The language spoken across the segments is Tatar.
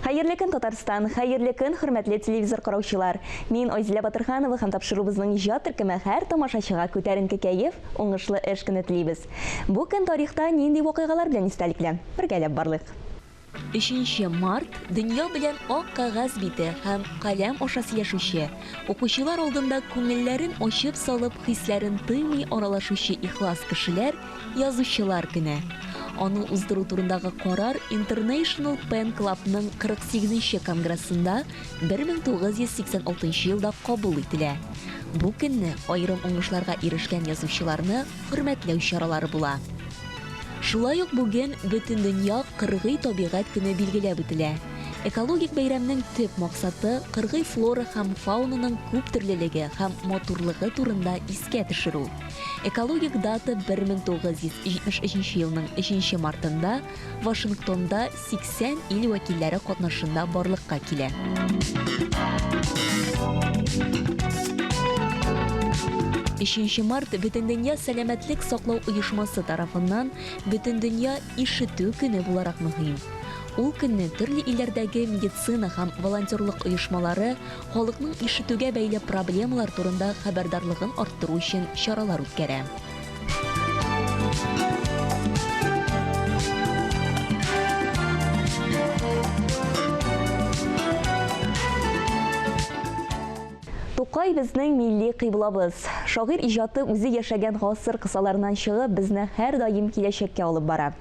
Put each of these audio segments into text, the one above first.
Хәерле көн, Татарстан! Хәерле көн, хөрмәтле телевизор караучылар! Мин Айзилә Батырханова һәм тапшыруыбызның иҗат төркеме һәр тамашачыга күтәренке кәеф, уңышлы эш көне телибез. Бу көн тарихта нинди вакыйгалар белән истәлекле? Бергәләп барлыйк. Өченче март, дөнья белән ак кәгазь бите һәм каләм аша сөйләшүче, укучылар алдында күңелләрен ачып салып, хисләрен тыймый аралашучы ихлас кешеләр, язучылар көне. Аны уздыру турындагы карар International Pen Club-ның 48 нче конгрессында 1986 елда кабул ителә. Бу көнне аерым уңышларга ирешкән язучыларны хөрмәтләү чаралары була. Шулай ук бүген Бөтендөнья кыргый табигать көне билгеләп үтелә. Экологик бәйрәмнең төп максаты, кыргый флора һәм фаунаның күптөрлелеге һәм матурлыгы турында искә төшерү. Экологик дата 1973 елның өченче мартында Вашингтонда 80 ил вәкилләре катнашында барлыкка килә. Өченче март Бөтендөнья сәламәтлек саклау оешмасы тарафыннан Бөтендөнья ишетү көне буларак мөһим. Ул көнне төрле илләрдәге медицина һәм волонтерлык оешмалары халыкның ишетүгә бәйле проблемалар турында хәбәрдарлыгын арттыру өчен чаралар үткәрә. Тукай безнең милли кыйблабыз. Шагыйрь иҗаты үзе яшәгән гасыр кысаларыннан чыгып, безне һәрдаим киләчәккә алып бара.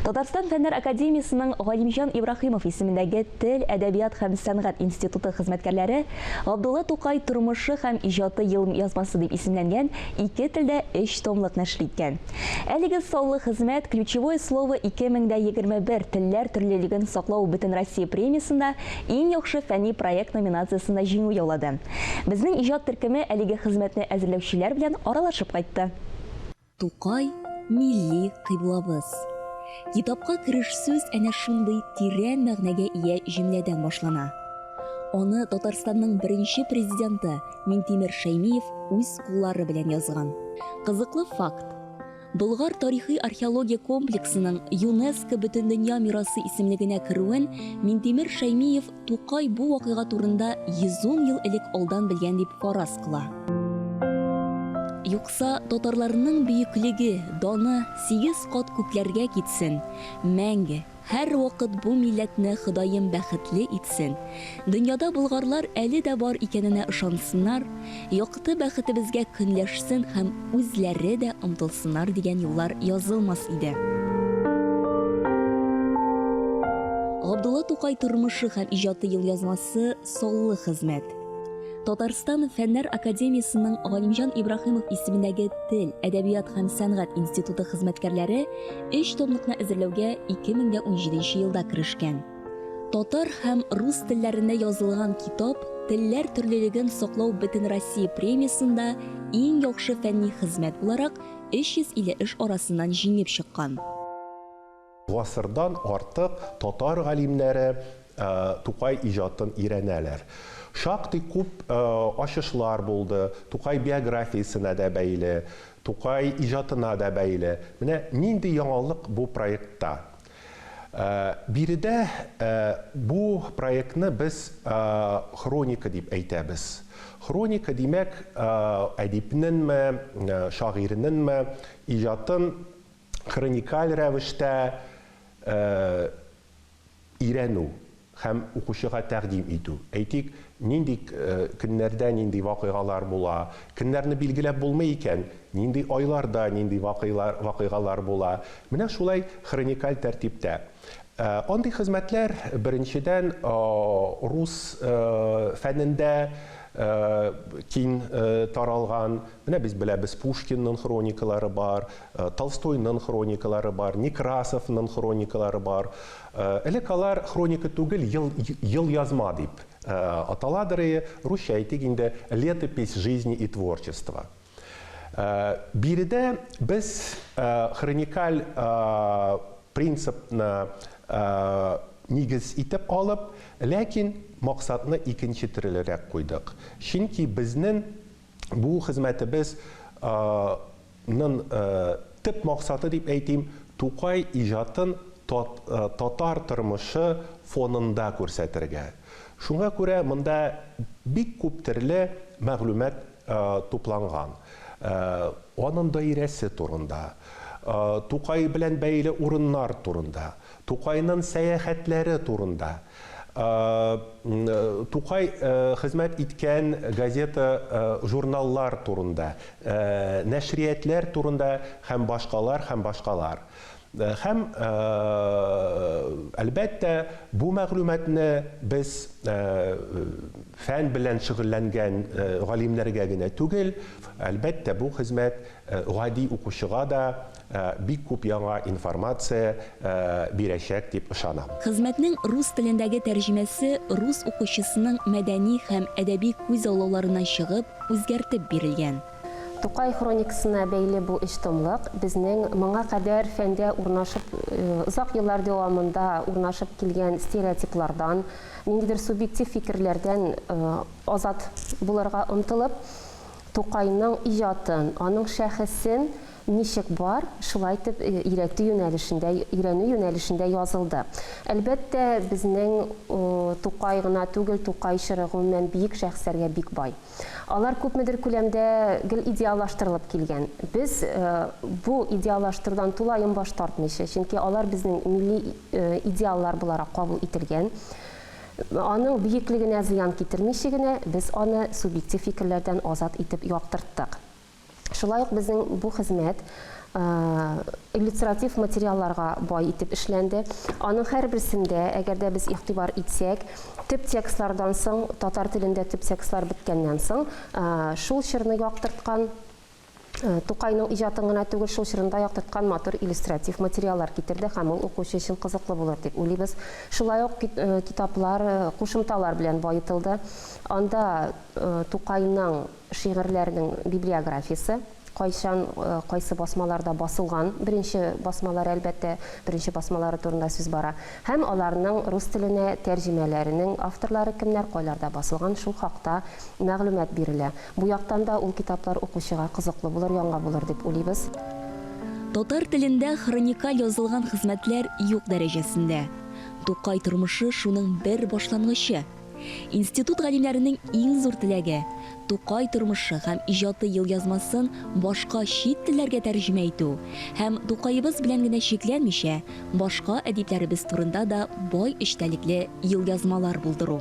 Татарстан Фәннәр академиясенең Галимҗан Ибраһимов исемендәге Тел, әдәбият һәм сәнгать институты хезмәткәрләре Габдулла Тукай тормышы һәм иҗаты елъязмасы дип исемләнгән ике телдә өч томлык нәшер иткән. Әлеге саллы хезмәт Ключевое слово 2021 телләр төрлелеген саклау Бөтенроссия премиясендә Иң яхшы фәнни проект номинациясендә җиңү яулады. Безнең иҗат төркеме әлеге хезмәтне әзерләүчеләр белән аралашып кайтты. Тукай, милли кыйблабыз. Китапка кереш сүз әнә шундый тирән мәгънәгә ия җөмләдән башлана. Аны Татарстанның беренче президенты Минтимер Шәймиев үз куллары белән язган. Кызыклы факт. Болгар тарихи-археология комплексының ЮНЕСКО Бөтендөнья мирасы исемлегенә керүен Минтимер Шәймиев Тукай бу вакыйга турында 110 ел элек алдан белгән дип фараз кыла. Юкса, татарларның бөеклеге, даны сигез кат күкләргә китсен, мәңге, һәрвакыт бу милләтне Ходаем бәхетле итсен, дөньяда болгарлар әле дә бар икәненә ышансыннар, якты бәхетебезгә көнләшсен һәм үзләре дә омтылсыннар дигән юллар язылмас иде. Габдулла Тукай тормышы һәм иҗаты елъязмасы саллы хезмәт. Татарстан Фәннәр академиясенең Галимҗан Ибраһимов исемендәге Тел, әдәбият һәм сәнгать институты хезмәткәрләре өч томлыкны әзерләүгә 2017 елда керешкән. Татар һәм рус телләрендә язылган китап Телләр төрлелеген саклау Бөтенроссия премиясендә иң яхшы фәнни хезмәт буларак 350 эш арасыннан җиңеп чыккан. Гасырдан артык татар галимнәре Тукай иҗатын өйрәнәләр. Шактый күп ачышлар булды, Тукай биографиясенә дә бәйле, Тукай иҗатына да бәйле. Менә нинди яңалык бу проектта. Биредә бу проектны без хроника дип әйтәбез. Хроника, димәк, әдипнеңме, шагыйрьнеңме иҗатын хроникаль рәвештә өйрәнү һәм укучыга тәкъдим итү. Әйтик, нинди көннәрдә нинди вакыйгалар була, көннәрне билгеләп булмый икән, нинди айларда нинди вакыйгалар була. Менә шулай хроникаль тәртиптә. Андый хезмәтләр, беренчедән, рус фәнендә киң таралган. Менә без беләбез, Пушкинның хроникалары бар, Толстойның хроникалары бар, Некрасовның хроникалары бар. Элек алар хроника түгел, ел, елъязма дип аталадыр ие, русча әйтик инде, летопись жизни и творчества. Биредә без хроникаль принципны нигез итеп алып, ләкин максатны икенче төрлерәк куйдык. Чөнки безнең бу хезмәтебез нын төп максаты дип әйтим, Тукай иҗатын татар тормышы фонында күрсәтергә. Шуңа күрә монда бик күп төрле мәгълүмат тупланган. Аның даирәсе турында, Тукай белән бәйле урыннар турында, Тукайның сәяхәтләре турында, Тукай хезмәт иткән газета, журналлар турында, нәшриятләр турында һәм башкалар, һәм башкалар. Һәм, әлбәттә, бу мәгълүматны без фән белән шөгыльләнгән галимнәргә генә түгел, әлбәттә, бу хезмәт гади укучыга да бик күп яңа информация бирәчәк дип ышанам. Хезмәтнең рус телендәге тәрҗемәсе рус укучысының мәдәни һәм әдәби күзаллауларыннан чыгып, үзгәртеп бирелгән. Тукай хроникасына бәйле бу өч томлык безнең моңа кадәр фәндә урнашып, озак еллар дәвамында урнашып килгән стереотиплардан, ниндидер субъектив фикерләрдән азат булырга омтылып, Тукайның иҗатын, аның шәхесен ничек бар, шулай итеп өйрәтү юнәлешендә, өйрәнү юнәлешендә язылды. Әлбәттә, безнең Тукай гына түгел, Тукай чоры гомумән биек шәхесләргә бик бай. Алар күпмедер күләмдә гел идеаллаштырылып килгән. Без бу идеаллаштырудан тулаем баш тартмыйча, чөнки алар безнең милли идеаллар буларак кабул ителгән. Аның бөеклегенә зыян китермичә генә, без аны субъектив фикерләрдән азат итеп яктырттык. Шулай ук безнең бу хезмәт иллюстратив материалларга бай итеп эшләнде. Аның һәрберсендә, әгәр дә без игътибар итсәк, төп текстлардан соң, татар телендә төп текстлар беткәннән соң, шул чорны яктырткан, Тукайның иҗатын гына түгел, шул чорында яктырткан матур иллюстратив материаллар китерде һәм ул укучы өчен кызыклы булыр дип уйлыйбыз. Шулай ук китаплар кушымталар белән баетылды. Анда Тукайның Шигырьләрнең библиографиясе, кайчан, кайсы басмаларда басылган, беренче басмалары, әлбәттә, беренче басмалары турында сүз бара, һәм аларның рус теленә тәрҗемәләренең авторлары кемнәр, кайларда басылган, шул хакта мәгълүмат бирелә. Бу яктан да ул китаплар укучыга кызыклы булыр, яңа булыр дип уйлыйбыз. Татар телендә хроникаль язылган хезмәтләр юк дәрәҗәсендә. Тукай тормышы шуның бер башлангычы. Институт галимнәренең иң зур теләге, Тукай тормышы һәм иҗаты елъязмасын башка чит телләргә тәрҗемә итү һәм Тукаебыз белән генә чикләнмичә, башка әдипләребез турында да бай эчтәлекле елъязмалар булдыру.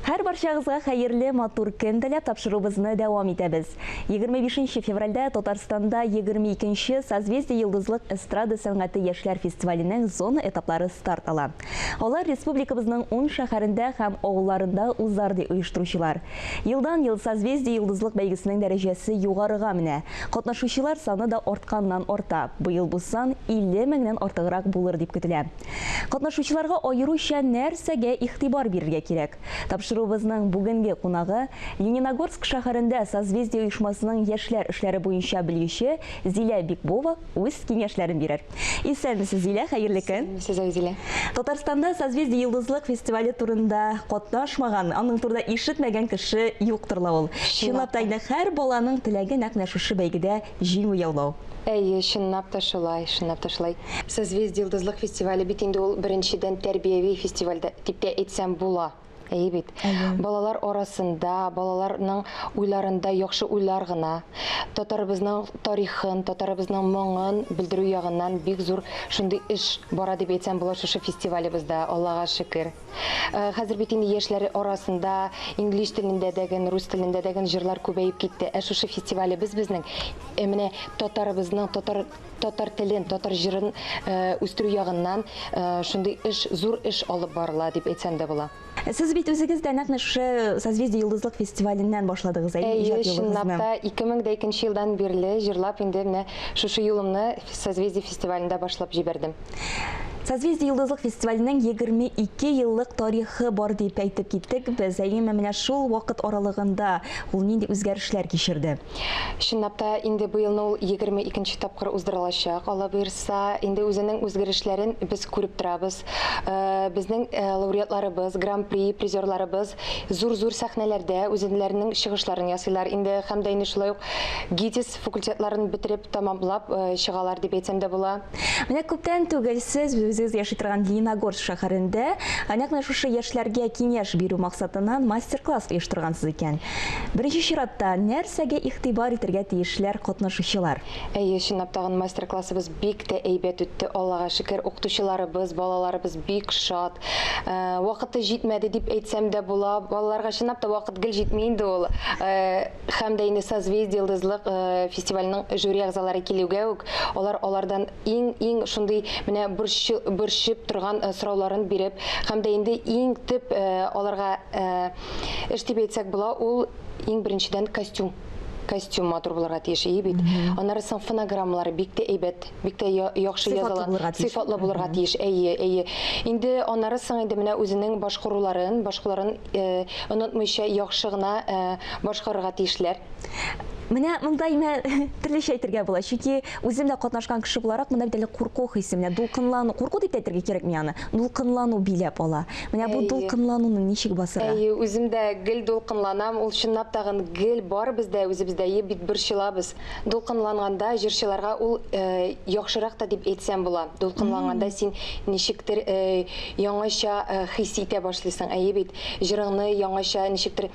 Һәрбарчагызга хәерле, матур көн теләп, тапшыруыбызны дәвам итәбез. 25 нче февральдә Татарстанда 22 нче Созвездие-Йолдызлык эстрада сәнгате яшьләр фестиваленең зона этаплары старт ала. Алар республикабызның ун шәһәрендә һәм авылларында узар, ди оештыручылар. Елдан-ел Созвездие-Йолдызлык бәйгесенең дәрәҗәсе югарыга менә. Катнашучылар саны да артканнан-арта. Быел бу сан 50 меңнән артыграк булыр дип көтелә. Катнашучыларга аеруча нәрсәгә игътибар бирергә кирәк? Тапшыруыбызның бүгенге кунагы, Лениногорск шәһәрендә Созвездие оешмасының яшьләр эшләре буенча белгече Зилә Бикбова үз киңәшләрен бирер. Исәнмесез, Зилә, хәерле көн. Исәнмесез, Айзилә. Татарстанда Созвездие Йолдызлык фестивале турында катнашмаган, аның турында ишетмәгән кеше юктыр ла ул. Чынлап та инде һәр баланың теләге нәкъ менә шушы бәйгедә җиңү яулау. Әйе, чынлап та шулай, чынлап та шулай. Созвездие Йолдызлык фестивале бит инде ул беренчедән тәрбияви фестиваль дә дип тә әйтсәм була. Әйе бит. Балалар арасында, балаларның уйларында яхшы уйлар гына, татарыбызның тарихын, татарыбызның моңын белдерү ягыннан бик зур шундый эш бара дип әйтсәм була шушы фестивалебездә, Аллага шөкер. Э, хәзер бит инде яшьләр арасында инглиз телендә дәген, рус телендә дәген җырлар күбәеп китте. Ә шушы фестивалебез безнең э, менә татарыбызның татар татар телен, татар җырын э, үстерү ягыннан э, шундый эш, зур эш алып барыла дип әйтсәм дә була. Сез бит үзегез дә нәкъ менә шушы Созвездие Йолдызлык фестиваленнән башладыгыз, әйе, Әйе, иҗат чынлап юлыгызны? та 2002 елдан бирле җырлап инде менә шушы юлымны Созвездие фестивалендә башлап җибәрдем. Созвездие Йолдызлык фестиваленең 22 еллык тарихы бар дип әйтеп киттек без. Әйеме, менә шул вакыт аралыгында ул нинди үзгәрешләр кичерде? Чынлап та, инде быелны ул 22 нче тапкыр уздырылачак, Алла боерса. Инде үзенең үзгәрешләрен без күреп торабыз. Безнең лауреатларыбыз, гран-при призерларыбыз зур-зур сәхнәләрдә үзенләренең чыгышларын ясыйлар инде һәм дә инде шулай ук ГИТИС факультетларын бетереп, тәмамлап чыгалар дип әйтсәм дә була. Менә күптән түгел сез үзегез яши торган Лениногорск шәһәрендә нәкъ менә шушы яшьләргә киңәш бирү максатыннан мастер-класс оештыргансыз икән. Беренче чиратта, нәрсәгә игътибар итәргә тиешләр катнашучылар? Әйе, чынлап тагын мастер-классыбыз бик тә әйбәт үтте, Аллага шөкер, укытучыларыбыз, балаларыбыз бик шат. Вакыты җитмәде дип әйтсәм дә була. Балаларга чынлап та вакыт гел җитми инде ул. Һәм дә инде Созвездие Йолдызлык фестиваленең жюри әгъзалары килүгә үк, алар алардан иң-иң шундый менә борчып торган сорауларын биреп, һәм дә инде иң төп аларга эш дип әйтсәк була, ул иң беренчедән костюм. Костюм матур булырга тиеш, ие бит. Аннары соң фонограммалары бик тә әйбәт, бик тә яхшы языла. Сыйфатлы булырга тиеш, әйе, әйе. Инде аннары соң инде менә үзенең башкаруларын, башкаларын онытмыйча яхшы гына башкарырга тиешләр. Менә монда имә төрлечә әйтергә була, чөнки үзем дә катнашкан кеше буларак, монда бит әле курку хисе, менә дулкынлану, курку дип тә әйтергә кирәкми аны, дулкынлану биләп ала. Менә бу дулкынлануны ничек басырга? Әйе, үзем дә гел дулкынланам, ул чынлап тагын гел барыбыз да үзебездә бит борчылабыз. Дулкынланганда җырчыларга ул яхшырак та дип әйтсәм була. Дулкынланганда син ничектер яңача хис итә башлыйсың, әйе бит? Җырыңны яңача ничектер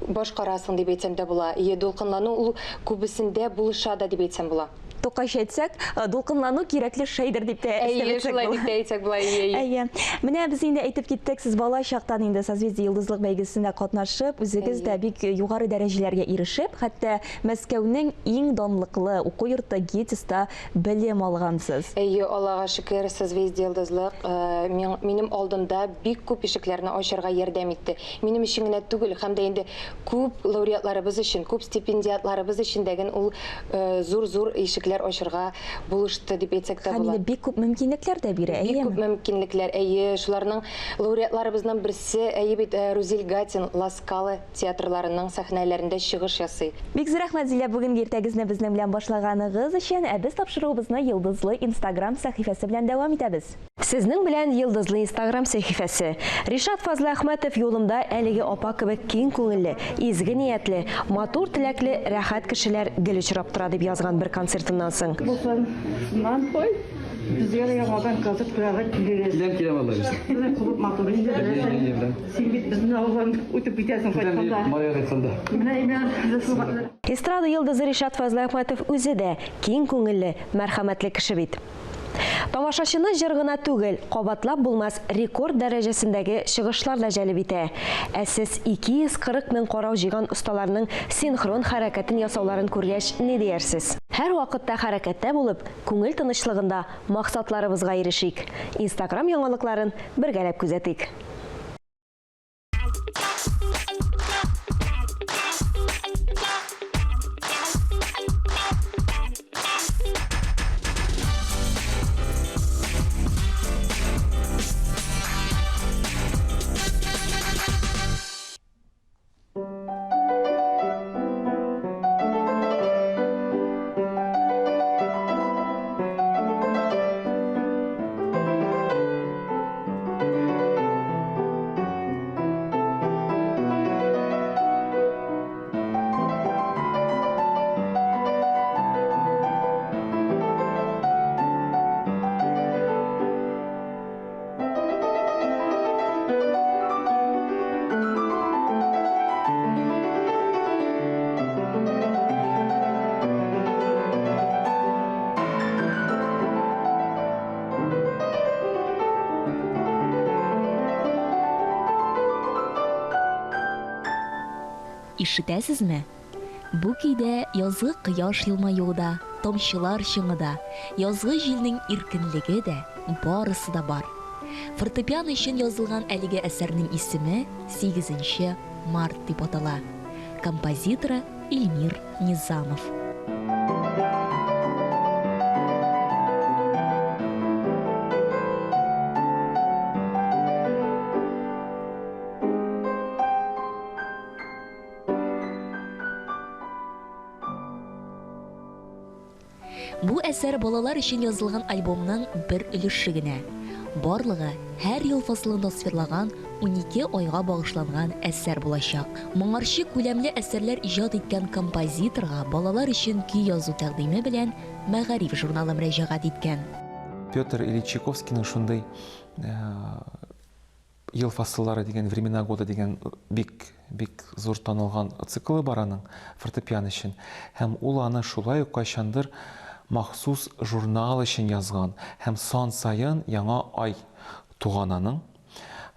башкарасың дип әйтсәм дә була. Әйе, дулкынлану ул күбесендә булыша да дип әйтсәм була. Тукайча әйтсәк, дулкынлану кирәкле шәйдер дип тә Әйе, шулай дип тә әйтсәк була, әйе, әйе. Әйе. Менә без инде әйтеп киттек, сез бала чактан инде Созвездие Йолдызлык бәйгесендә катнашып, үзегез дә бик югары дәрәҗәләргә ирешеп, хәтта Мәскәүнең иң данлыклы уку йорты ГИТИСта белем алгансыз. Әйе, Аллага шөкер, Созвездие Йолдызлык минем алдымда бик күп ишекләрне ачарга ярдәм итте. Минем өчен генә түгел, һәм дә инде күп лауреатларыбыз өчен, күп стипендиатларыбыз өчен дәген ул зур-зур ишекләр ачырга булышты дип әйтсәк тә Һәм була. инде бик күп мөмкинлекләр дә бирә, Бик әйеме? күп мөмкинлекләр, әйе. Шуларның лауреатларыбызның берсе, әйе бит, Рузил Гатин, Ла Скала театрларының сәхнәләрендә чыгыш ясый. Бик зур рәхмәт, Зилә, бүгенге иртәгезне безнең белән башлаганыгыз өчен. Ә без тапшыруыбызны Йолдызлы Инстаграм сәхифәсе белән дәвам итәбез. Сезнең белән Йолдызлы Инстаграм сәхифәсе. Ришат Фазлыәхмәтов юлымда әлеге апа кебек киң күңелле, изге ниятле, матур теләкле, рәхәт кешеләр гел очрап тора, дип язган бер концертыннан соң. Булсын. Шуннан кой. Безгә дә яңадан концерт куярга килегез. Киләм, киләм, Алла бирсә. Безнең клуб матур инде, беләсең. Син бит безнең авылдан үтеп китәсең кайтканда. Мария кайтканда. Менә именно Эстрада йолдызы Ришат Фазлыәхмәтов үзе дә киң күңелле, мәрхәмәтле кеше бит. Тамашачыны җыр гына түгел, кабатлап булмас рекорд дәрәҗәсендәге чыгышлар да җәлеп итә. Ә сез 240 мең карау җыйган осталарның синхрон хәрәкәтен ясауларын күргәч ни диярсез? Һәрвакытта хәрәкәттә булып, күңел тынычлыгында максатларыбызга ирешик. Инстаграм яңалыкларын бергәләп күзәтик. Ишетәсезме? Бу көйдә язгы кояш елмаюы да, тамчылар чыңы да, язгы җилнең иркенлеге дә, барысы да бар. Фортепиано өчен язылган әлеге әсәрнең исеме Сигезенче март дип атала. Композиторы Илмир Низамов. Бу әсәр балалар өчен язылган альбомның бер өлеше генә. Барлыгы һәр ел фасылын тасвирлаган 12 айга багышланган әсәр булачак. Моңарчы күләмле әсәрләр иҗат иткән композиторга балалар өчен көй язу тәкъдиме белән Мәгариф журналы мөрәҗәгать иткән. Петр Ильич Чайковскийның шундый Ел фасыллары дигән, Времена года дигән бик, бик зур танылган циклы бар аның, фортепиано өчен. Һәм ул аны шулай ук кайчандыр махсус журнал өчен язган. Һәм сан саен яңа ай туган аның.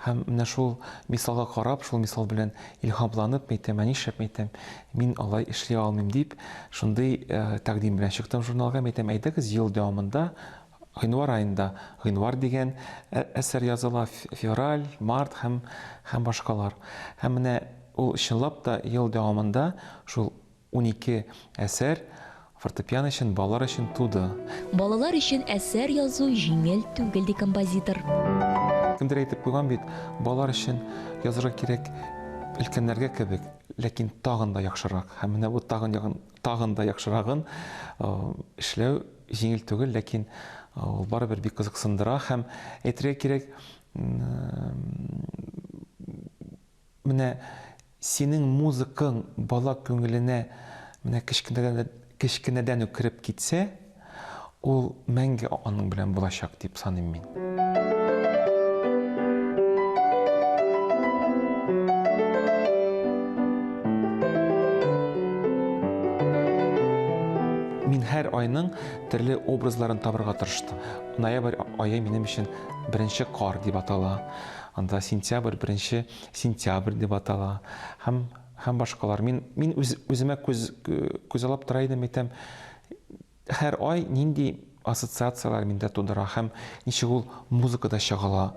Һәм менә шул мисалга карап, шул мисал белән илһамланып, мәйтәм, ә нишләп, мәйтәм, мин алай эшли алмыйм дип, шундый тәкъдим белән чыктым журналга, мәйтәм, әйдәгез, ел дәвамында Гыйнвар аенда Гыйнвар дигән әсәр языла, февраль, март һәм һәм башкалар. Һәм менә ул чынлап та ел дәвамында шул 12 әсәр фортепиано өчен, балалар өчен туды. Балалар өчен әсәр язу җиңел түгел, ди композитор. Кемдер әйтеп куйган бит, балалар өчен язырга кирәк өлкәннәргә кебек, ләкин тагын да яхшырак. Һәм менә бу тагын тагын да яхшырагын эшләү җиңел түгел, ләкин ул барыбер бик кызыксындыра һәм әйтергә кирәк, менә синең музыкаң бала күңеленә менә кечкенәдән кечкенәдән үк кереп китсә, ул мәңге аның белән булачак дип саныйм мин. Мин һәр айның төрле образларын табырга тырыштым. Ноябрь ае минем өчен беренче кар дип атала. Анда сентябрь беренче сентябрь дип атала. Һәм һәм башкалар. Мин мин үз, үземә күз күзаллап тора идем, әйтәм, Һәр ай нинди ассоциацияләр миндә тудыра һәм ничек ул музыкада чагыла?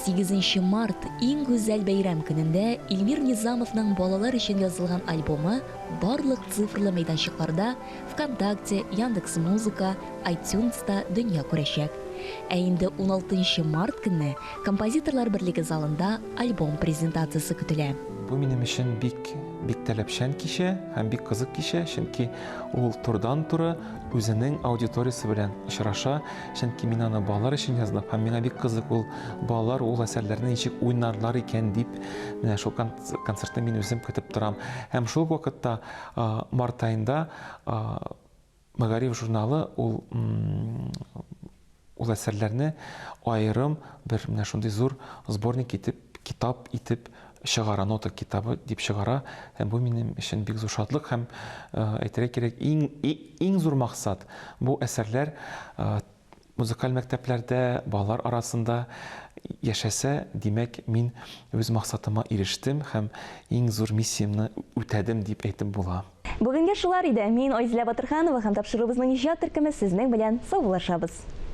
Сигезенче март, иң гүзәл бәйрәм көнендә Илмир Низамовның балалар өчен язылган альбомы барлык цифрлы мәйданчыкларда, ВКонтакте, Яндекс Музыка, iTunes-та дөнья күрәчәк. Ә инде уналтынчы март көнне Композиторлар берлеге залында альбом презентациясе көтелә. Бу минем өчен бик, бик таләпчән кичә һәм бик кызык кичә, чөнки ул турыдан-туры үзенең аудиториясе белән очраша, чөнки мин аны балалар өчен яздым һәм миңа бик кызык ул балалар ул әсәрләрне ничек уйнарлар икән дип, менә шул концертны мин үзем көтеп торам. Һәм шул ук вакытта март аенда Мәгариф журналы ул ул әсәрләрне аерым бер менә шундый зур сборник итеп, китап итеп чыгара, нота китабы дип чыгара. Һәм бу минем өчен бик зур шатлык һәм әйтергә кирәк, иң иң зур максат бу әсәрләр музыкаль мәктәпләрдә, балалар арасында яшәсә, димәк, мин үз максатыма ирештем һәм иң зур миссиямне үтәдем дип әйтеп була. Бүгенгә шулар иде. Мин Айзилә Батырханова һәм тапшыруыбызның иҗат төркеме сезнең белән саубуллашабыз.